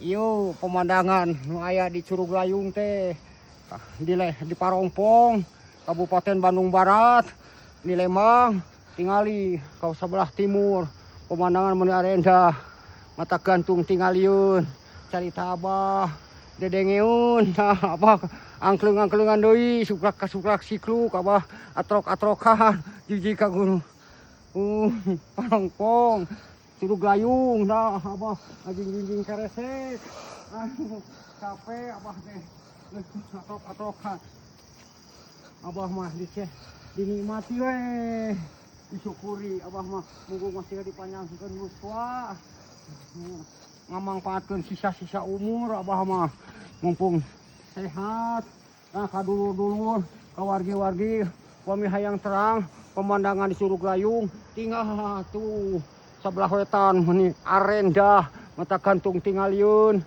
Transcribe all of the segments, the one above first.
Ieu pemandangan nu aya di Curug Layung teh di Parongpong, Kabupaten Bandung Barat, di Lembang. Tingali ka sebelah timur, pemandangan meni arendah, mata gantung tingalieun carita Abah dedengeun. Nah, Abah angklung-angklungan deui, suklak kasuklak sikluk Abah, atrok-atrokan jiji ka gunung Parongpong, Curug Layung. Nah, Abah ngajingjing keresek. Aduh, capek Abah teh atrok-atrokan. Abah mah dinikmati we, disyukuri Abah mah, mumpung masih dipanjangkeun yuswa, ngamangpaatkeun sisa-sisa umur Abah mah mumpung sehat. Nah, ka dulur-dulur, ka wargi-wargi, pami hayang terang pemandangan di Curug Layung, tinggal tuh sebelah wetan meni arendah, mata gantung tingalieun,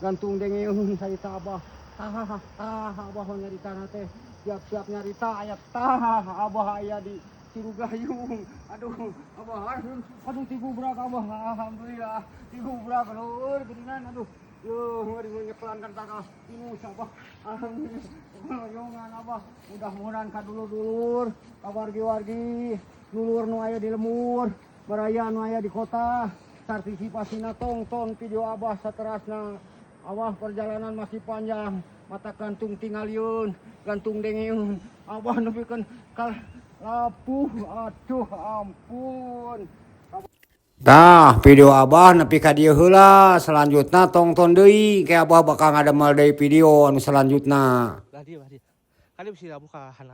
gantung dengeun carita Abah. Tah tah, Abah nyarita teh siap-siap nyarita aya. Tah, Abah aya di Curug Layung. Aduh, Abah, aduh, aduh, tigubrak Abah. Alhamdulillah tigubrak. Aduh, geuningan. Aduh, yo ngeri nyeklan kan tanah ini Abah. Alhamdulillah yongan Abah. Mudah-mudahan ka dulur-dulur, ka wargi-wargi, dulur nu aya di lembur, baraya nu aya di kota, partisipasina tongton video Abah saterasna. Abah perjalanan masih panjang, mata gantung tingalieun, gantung dengeun. Abah nepikeun kal lapuh, aduh ampun. Tah, video Abah nepi ka dieu heula, selanjutna tongton deui, ke Abah bakal ngadamel deui video anu selanjutna. Lah dia, lah dia. Kali bisa buka hana.